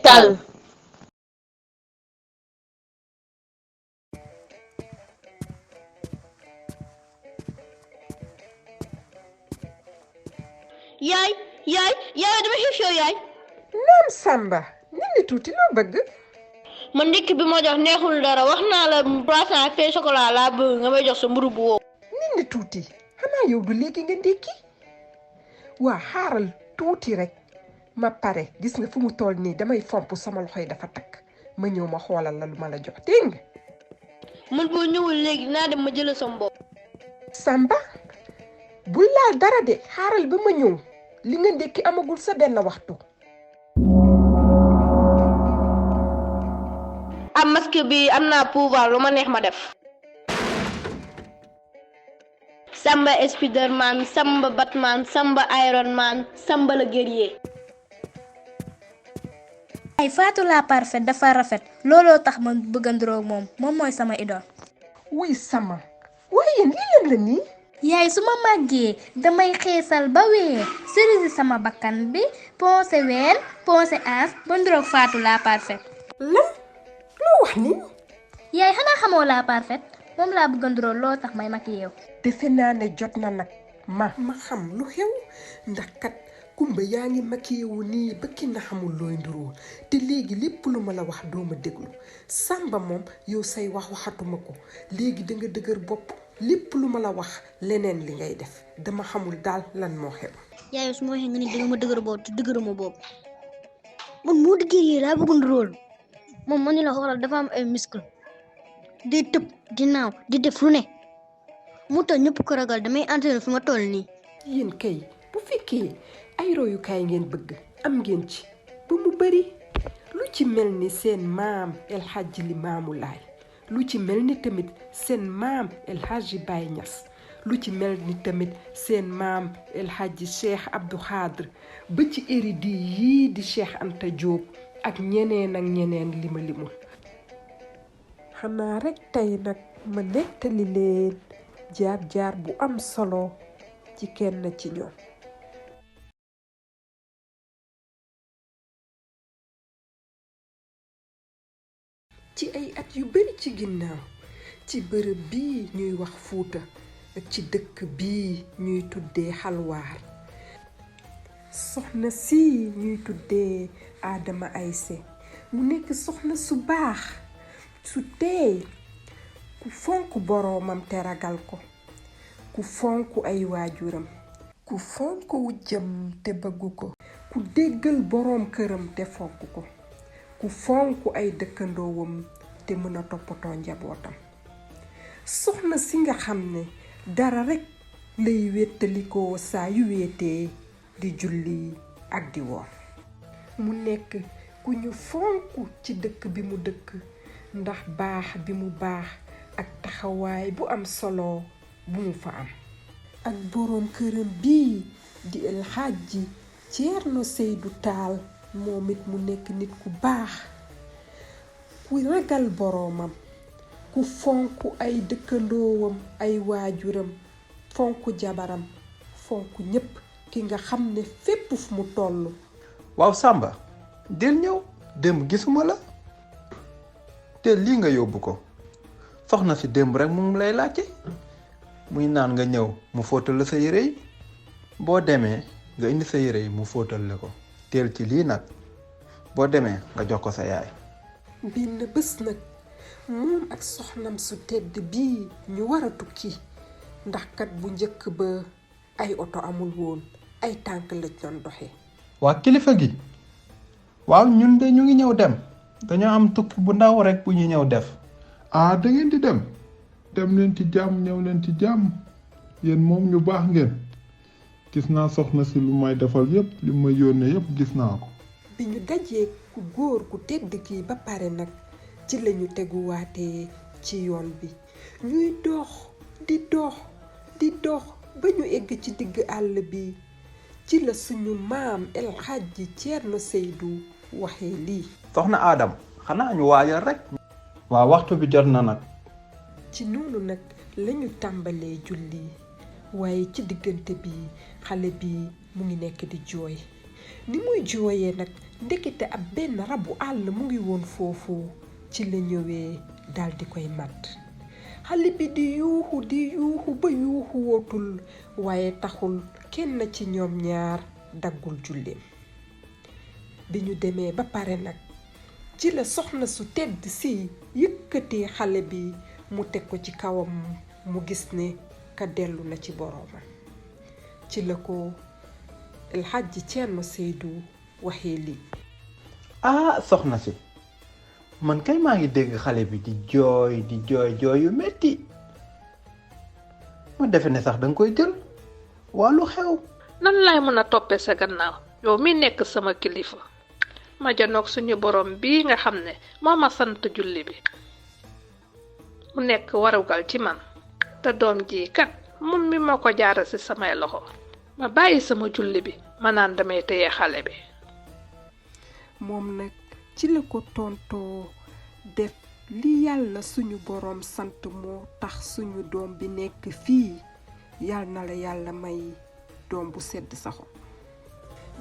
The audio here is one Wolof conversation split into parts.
tàll. yaay dama xiif yow yaay. naam Samba nit ñi tuuti loo bëgg. man ndekki bi ma jox neexul dara wax naa la croissant ak pain chocolat laa bëgg nga may jox sa mburu bu wow. nit ñi tuuti xanaa yow du léegi nga ndékki waa xaaral tuuti rek ma pare gis nga fu mu toll nii damay fomp sama loxo yi dafa takk ma ñëw ma xoolal la lu ma la jox dégg nga. man boo ñëwul léegi naa dem ma jël sama bopp. Samba bul laal dara de xaaral ba ma ñëw li nga ndékki amagul sa benn waxtu. am masque bi am naa pouvoir lu ma neex ma def. Samba Spiderman, Samba Batman, Samba Iron Man, Samba le guerrier. ay Fatou la parfaite dafa rafet looloo tax ma bëgg a nduroog moom mooy sama idole. wuy sama waaye lii lan la nii. yaay su ma màggee damay xeesal ba wee cerisi sama bakkan bi poncer ween poncer aas ba nduroog Fatou la parfaite. lan loo wax nii. yaay xanaa xamoo la parfaite moom laa bëgg a nduroog loo tax may mag yow. defe naa ne jot na nag ma xam lu xew ndax kat kumba yaa ngi makiyewu nii ba ki na xamul looy nduroo te léegi lépp lu ma la wax doo ma déglu Samba moom yow say waxatuma ko léegi da nga dëgër bopp lépp lu ma la wax leneen li ngay def dama xamul daal lan moo xew. yaay su ma waxee nga ni danga ma dëgër bopp te dëgëruma bopp man moo dëgër yi laa bëgg ndurool moom man ni la xoolal dafa am ay muscle di tëb di naaw di def lu ne mu tax ñëpp ko ragal damay entraîné fi ma toll nii. yéen kay bu fekkee ay royukaay ngeen bëgg am ngeen ci ba mu bari lu ci mel ni seen maam El Hadji Limaamu Laay lu ci mel ni tamit seen maam El Hadji Baye Niass lu ci mel ni tamit seen maam El Hadji Cheikh Abdou Khadre ba ci éridi yii di Cheikh Anta Diop ak ñeneen ak ñeneen li ma limul. xanaa rekk tey nag ma nettali leen jaar-jaar bu am solo ci kenn ci ñoom. ci ay at yu bari ci ginnaaw ci bërëb bii ñuy wax Fuuta ak ci dëkk bii ñuy tuddee Xalwaar soxna si ñuy tuddee Adama Ayse mu nekk soxna su baax su teey ku fonk boroomam te ragal ko ku fonk ay waajuram ku fonk wujjam te bëgg ko ku déggal boroom këram te fonk ko ku fonk ay dëkkandoowam te mën a toppatoo njabootam soxna si nga xam ne dara rekk lay wéttalikoo saa yu wéetee di julli ak di woor mu nekk ku ñu fonk ci dëkk bi mu dëkk ndax baax bi mu baax ak taxawaay bu am solo bu mu fa am ak boroom këram bii di El Hadji Ceerno Seydou Taal moom it mu nekk nit ku baax ku ragal boroomam ku fonk ay dëkkandoowam ay waajuram fonk jabaram fonk ñépp ki nga xam ne fépp fu mu toll. waaw Samba del ñëw démb gisuma la te lii nga yóbbu ko soxna si démb rek mu ngi lay laajte muy naan nga ñëw mu fóotal la sa yére yi boo demee nga indi sa yére yi mu fóotal la ko teel ci lii nag boo demee nga jox ko sa yaay. benn bés nag moom ak soxnam su tedd bii ñu war a tukki ndax kat bu njëkk ba ay oto amul woon ay tànk lañ doon doxee. waa kilifa gi waaw ñun de ñu ngi ñëw dem dañoo am tukki bu ndaw rek bu ñu ñëw def. da ngeen di dem leen ci jàmm ñëw leen ci jàmm yéen moom ñu baax ngeen gis naa soxna si lu may defal yépp li may yónnee yépp gis naa ko. bi ñu dajee ku góor ku tedd kii ba pare nag ci lañu teguwaatee ci yoon bi ñuy dox di dox ba ñu egg ci digg àll bi ci la suñu maam El Hadji Ceerno Seydou waxee lii. soxna Adam xanaa ñu waajal rek. waaw waxtu bi jot na nag. ci noonu nag lañu tàmbalee julli waaye ci diggante bi xale bi mu ngi nekk di jooy ni muy jooyee nag ndekete ab benn rabu àll mu ngi woon foofu ci la ñëwee daldi koy mat. xale bi di yuuxu ba yuuxu wootul waaye taxul kenn ci ñoom ñaar daggul julleem. bi ñu demee ba pare nag ci la soxna su tedd si yëkkatee xale bi mu teg ko ci kawam mu gis ne ka dellu na ci boroomam. ci la ko El Hadji Thierno Seydou waxee lii. soxna si man kay maa ngi dégg xale bi di jooy yu metti ma defe ne sax danga koy jël wàllu xew. nan laay mën a toppee sa gannaaw yow mi nekk sama kilifa ma janoog suñu borom bii nga xam ne moo ma sant julli bi mu nekk warugal ci man te doom ji kat moom mi ma ko jaara ci samay loxo ma bàyyi sama julli bi ma naan damay téye xale bi. moom nag ci la ko tontoo def li yàlla suñu borom sant moo tax suñu doom bi nekk fii yàlla na la yàlla may doom bu sedd sa xol.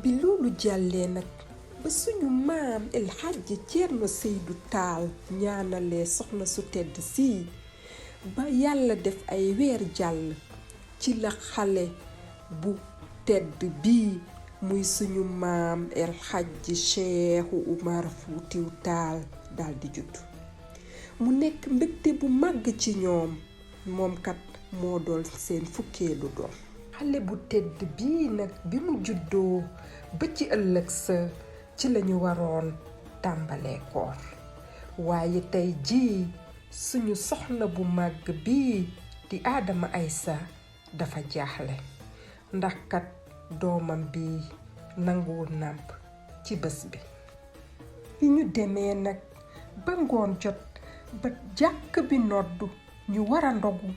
bi loolu jàllee nag ba suñu maam El Hadji Thierno Seydou Tall ñaanalee soxna su tedd sii ba yàlla def ay weer jàll ci la xale bu tedd bii muy suñu maam El Hadji Cheikhu Umar Fuutiyu Taal daldi judd. mu nekk mbégte bu màgg ci ñoom moom kat moo doon seen fukkeelu doom. xale bu tedd bii nag bi mu juddoo ba ci ëllëg sa ci lañu waroon tàmbalee koor waaye tey jii suñu soxna bu màgg bii di Adama Aïssa dafa jaaxle ndax kat doomam bi nanguwul nàmp ci bés bi. bi ñu demee nag ba ngoon jot ba jàkk bi noddu ñu war a ndogu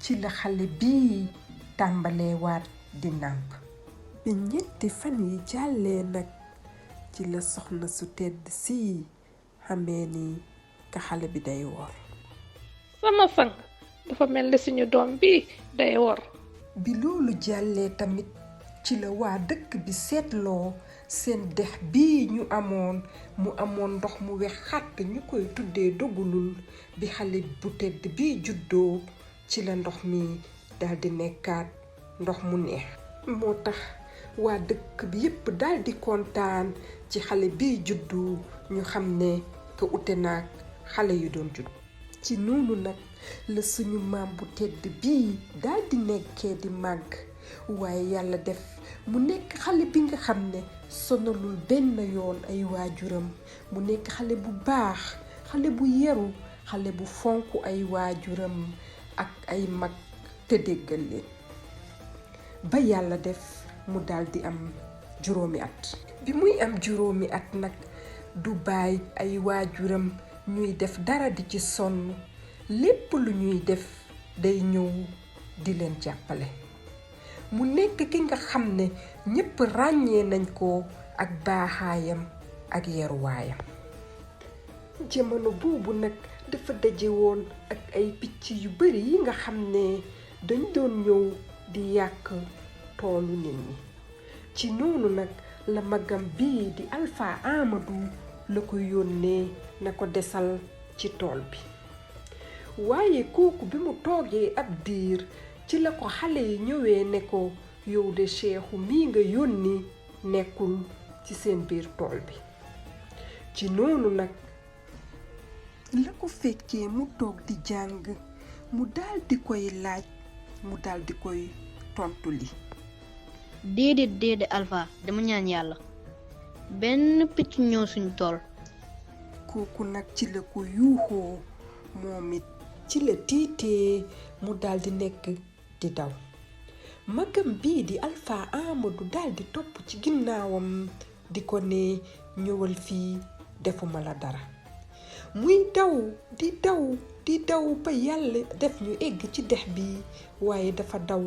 ci la xale bii tàmbalee waat di nàmp. bi ñetti fan yi jàllee nag ci la soxna su tedd sii xamee ni ka xale bi day wor. sama sang dafa mel ni suñu doom bi day wor. bi loolu jàllee tamit ci la waa dëkk bi seetloo seen dex bii ñu amoon mu amoon ndox mu wex xàtt ñu koy tuddee dogulul. bi xale bu tedd bii juddoo ci la ndox mi daldi nekkaat ndox mu neex. moo tax waa dëkk bi yépp daldi kontaan ci xale bii juddu ñu xam ne ka ute naag xale yu doon judd. ci noonu nag la suñu maam bu tedd bii daldi nekkee di màgg waaye yàlla def mu nekk xale bi nga xam ne sonalul benn yoon ay waajuram mu nekk xale bu baax xale bu yeru xale bu fonk ay waajuram ak ay mag te déggal leen ba yàlla def mu daldi am juróomi at. bi muy am juróomi at nag du bàyyi ay waajuram ñuy def dara di ci sonn lépp lu ñuy def day ñëw di leen jàppale. mu nekk ki nga xam ne ñépp ràññee nañ ko ak baaxaayam ak yaruwaayam. jamono boobu nag dafa daje woon ak ay picc yu bari yi nga xam ne dañ doon ñëw di yàq toolu nit ñi. ci noonu nag la magam bii di Alpha Amadou la ko yónnee na ko desal ci tool bi. waaye kooku bi mu toogee ab diir ci la ko xale yi ñëwee ne ko yow de Cheikhu mii nga yónni nekkul ci seen biir tool bi. ci noonu nag la ko fekkee mu toog di jàng mu daldi koy laaj mu daldi koy tontu li. déedéet Alpha dama ñaan yàlla benn picc ñëw suñu tool. kooku nag ci la ko yuuxoo moom it ci la tiitee mu daldi nekk di daw. magam bii di Alpha Amadou daldi topp ci ginnaawam di ko ne ñëwal fii defuma la dara. muy daw di daw ba yàlla def ñu egg ci dex bi waaye dafa daw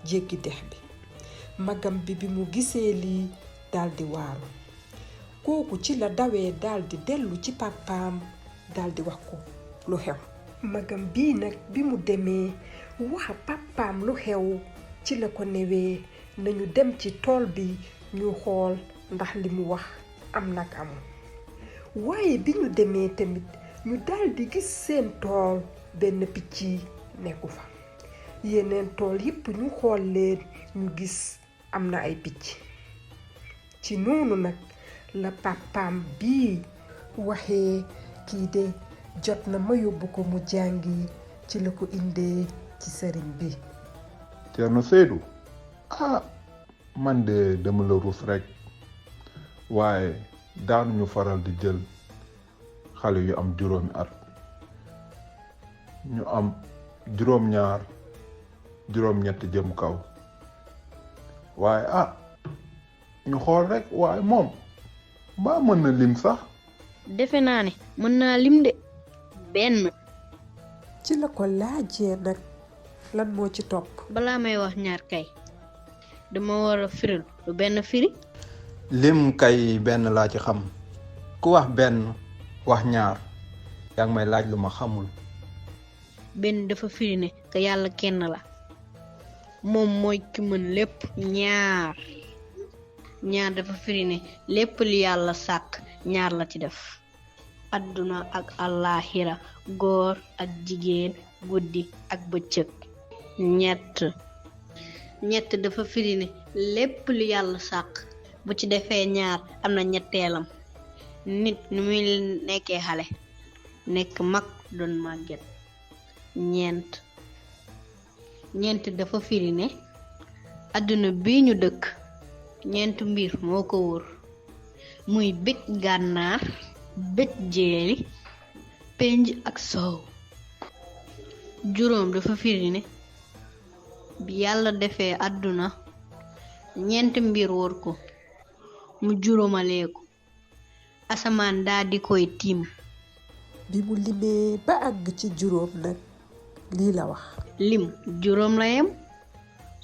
jéggi dex bi. magam bi bi mu gisee lii daldi waaru. kooku ci la dawee daldi dellu ci papaam daldi wax ko lu xew. magam bii nag bi mu demee wax papaam lu xew ci la ko newee nañu dem ci tool bi ñu xool ndax li mu wax am nag amul waaye bi ñu demee tamit ñu daldi gis seen tool benn picc yi nekku fa yeneen tool yépp ñu xool leen ñu gis am na ay picc ci noonu nag la papaam bii waxee kii de jot na ma yóbbu ko mu jàngi ci la ko indee ci sëriñ bi. Thierno Seydou man de dama la ruus rekk waaye daanuñu faral di jël xale yu am juróomi at ñu am juróom-ñaar juróom-ñett jëm kaw waaye ñu xool rekk waaye moom mbaa mën na lim sax. defe naa ne mën naa lim de benn. ci la ko laajee nag lan moo ci topp. balaa may wax ñaar kay dama war a firil lu benn firi. lim kay benn laa ci xam ku wax benn wax ñaar yaa ngi may laaj lu ma xamul. benn dafa firi ne que yàlla kenn la moom mooy ki mën lépp. ñaar dafa firi ne lépp li yàlla sàkk ñaar la ci def. adduna ak àllaaxira góor ak jigéen guddi ak bëccëg. ñett dafa firi ne lépp lu yàlla sàkk bu ci defee ñaar am na ñetteelam. nit nu muy nekkee xale nekk mag doon màgget. ñeent dafa firi ne adduna bi ñu dëkk ñeent mbir moo ko wóor muy bëj gànnaar bëj jéeli penj ak soow. juróom dafa firi ne bi yàlla defee àdduna ñeent mbir wóor ko mu juróomalee ko asamaan daa di koy tiim. bi mu limee ba àgg ci juróom nag lii la wax. lim juróom la yem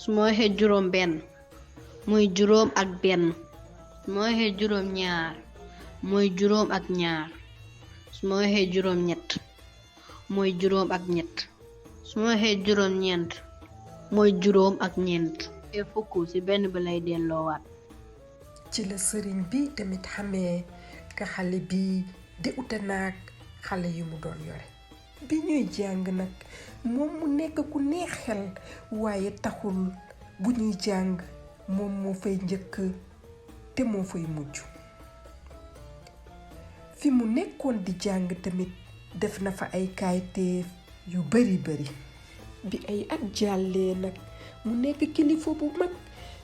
su ma waxee juróom benn muy juróom ak benn su ma waxee juróom ñaar mooy juróom ak ñaar su ma waxee juróom ñett mooy juróom ak ñett su ma waxee juróom ñeent mooy juróom ak ñeent. te fukk ci benn bi lay delloowaat. ci la sëriñ bi tamit xamee ka xale bi di ute naag xale yu mu doon yore. bi ñuy jàng nag moom mu nekk ku neex xel waaye taxul bu ñuy jàng moom moo fay njëkk te moo fay mujj. fi mu nekkoon di jàng tamit def na fa ay kaayteef yu bari. bi ay at jàllee nag mu nekk kilifa bu mag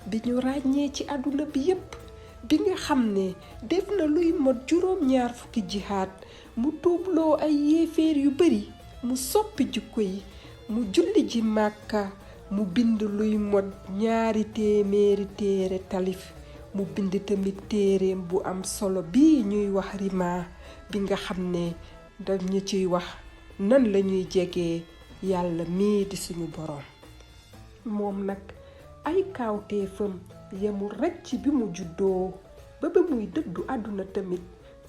bi ñu ràññee ci àdduna bi yépp. bi nga xam ne def na luy mot juróom-ñaar fukki jihaad mu tuubloo ay yéeféer yu bari mu soppi jikko yi mu julli ji Màkka mu bind luy mot 200 téere talif mu bind tamit téereem bu am solo bii ñuy wax Rima bi nga xam ne dañu ciy wax nan lañuy jegee yàlla mii di suñu boroom. moom nag ay kaawteefam yemul rekk ci bi mu juddoo ba muy dëddu àdduna tamit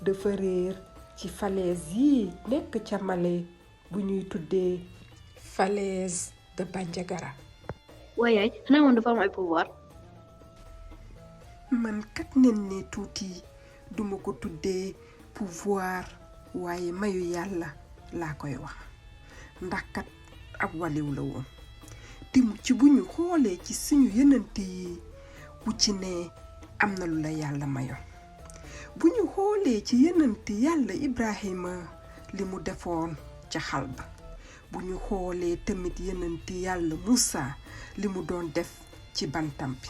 dafa réer ci falaise yi nekk ca Mali bu ñuy tuddee falaise de Bandiagara. waaye xanaa moom dafa am ay pouvoir. man kat nen ne tuuti duma ko tuddee pouvoir waaye mayu yàlla laa koy wax ndax kat ab waliw la woon te ci bu ñu xoolee ci suñu yenante yi ku ci ne am na lu la yàlla mayoon. bu ñu xoolee ci yenante yàlla Ibrahima li mu defoon ca xal ba bu ñu xoolee tamit yenante yàlla Musa li mu doon def ci bantam bi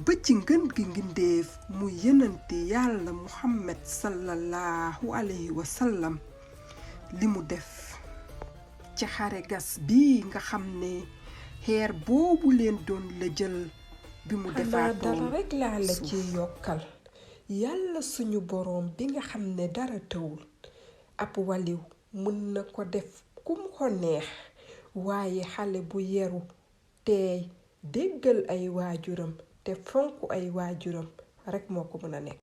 ba ci ngën gi ngindeef mu yenante yàlla Muhammad sallallahu alayhi wa sallam li mu def ci xare gas bi nga xam ne xeer boobu leen doon la jël bi mu defaatoon dara rekk laa la ci yokkal yàlla suñu boroom bi nga xam ne dara tawul ab waliw mën na ko def ku mu ko neex waaye xale bu yeru teey déggal ay waajuram te fonk ay waajuram rekk moo ko mën a nekk.